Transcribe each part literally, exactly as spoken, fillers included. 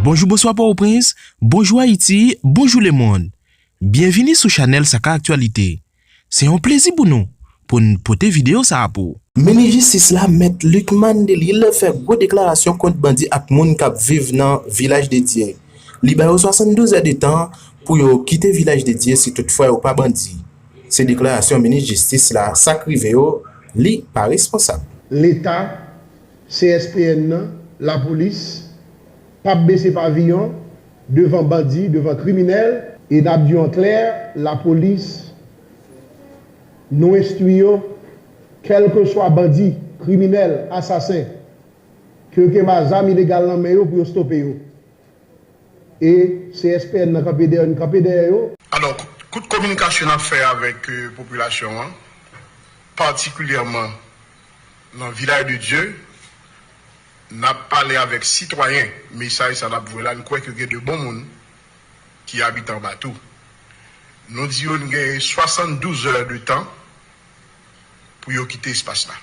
Bonjou, bonswa Pòtoprens, bonjou Ayiti, bonjou lemonn. Byenvini sou chanèl Saka Aktyalite. Se yon plezi pou nou pou n pote videyo sa a pou ou. Minis jistis la, Mèt Lucmane Delille, fè gwo deklarasyon kont bandi ak moun k ap viv nan Vilaj de Dye. Li ba yo swasanndouz è de tan pou yo kite Vilaj de Dye si toutfwa yo pa bandi. Se deklarasyon minis jistis la, sa k rive yo, li pa responsab. Leta, C S P N nan, lapolis, p ap bese paviyon devan bandi, devan kriminèl, e n ap di w an klè, lapolis, nou enstwi yo, kèlkeswa bandi, kriminèl, asasen, ke yo gen ba zam ilegal nan men yo pou yo stope yo. E C S P N nan kanpe dèyè, n kanpe dèyè yo. Alò, kout kominikasyon n ap fè avèk popilasyon an, patikilyèman nan Vilaj de Dye, n ap pale avèk sitwayen, mesaj sa n ap voye la, n kwè ke gen de bon moun ki abite anba tou. Nou di yo n gen swasanndouz è de tan pou yo kite espas la.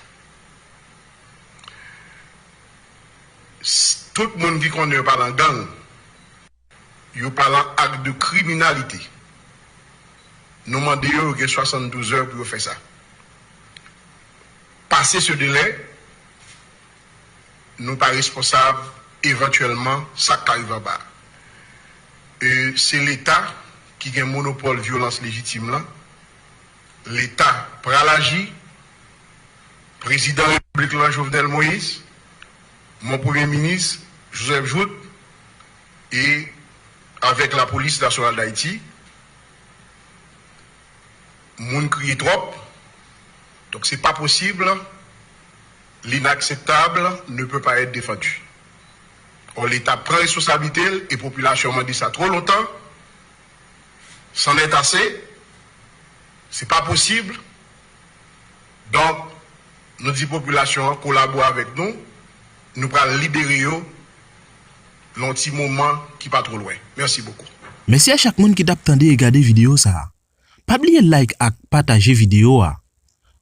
Tout moun ki konnen yo pa nan gang, yo pa nan ak de kriminalite, nou mande yo, yo gen swasanndouz è pou yo fè sa. Pase se delè, nou pa responsab evantyèlman sa k ka rive anba. E se Leta ki gen monopòl vyolans lejitim lan. Leta pral aji. Prezidan Repiblik lan, Jovenel Moïse, mon Premye Minis, Joseph Jouthe, e avèk Lapolis Nasyonal d Ayiti, moun kriye twòp. Donk, se pa posib, l'inakseptab ne peut pas être défendu. Or, Leta pran responsablite l e popilasyon mande sa twò lontan. C'en est assez. Se pa posib. Donk, nou di popilasyon an kolabore avèk nou. Nou pral libere yo nan yon ti moman ki pa twò lwen. Mèsi bokou. Mèsi a chak moun ki t ap tande e gade videyo sa a. Pa bliye like ak pataje videyo a.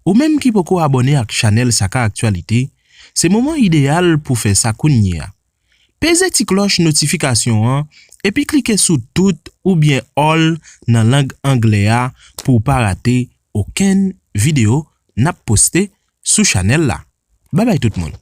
Ou menm ki poko abòne ak chanèl Saka Aktyalite, se moman ideyal pou fè sa kounye a. Peze ti klòch notifikasyon an epi klike sou tout oubyen all nan lang anglè a pou w pa rate okenn videyo n ap poste sou chanèl la. Babay tout moun!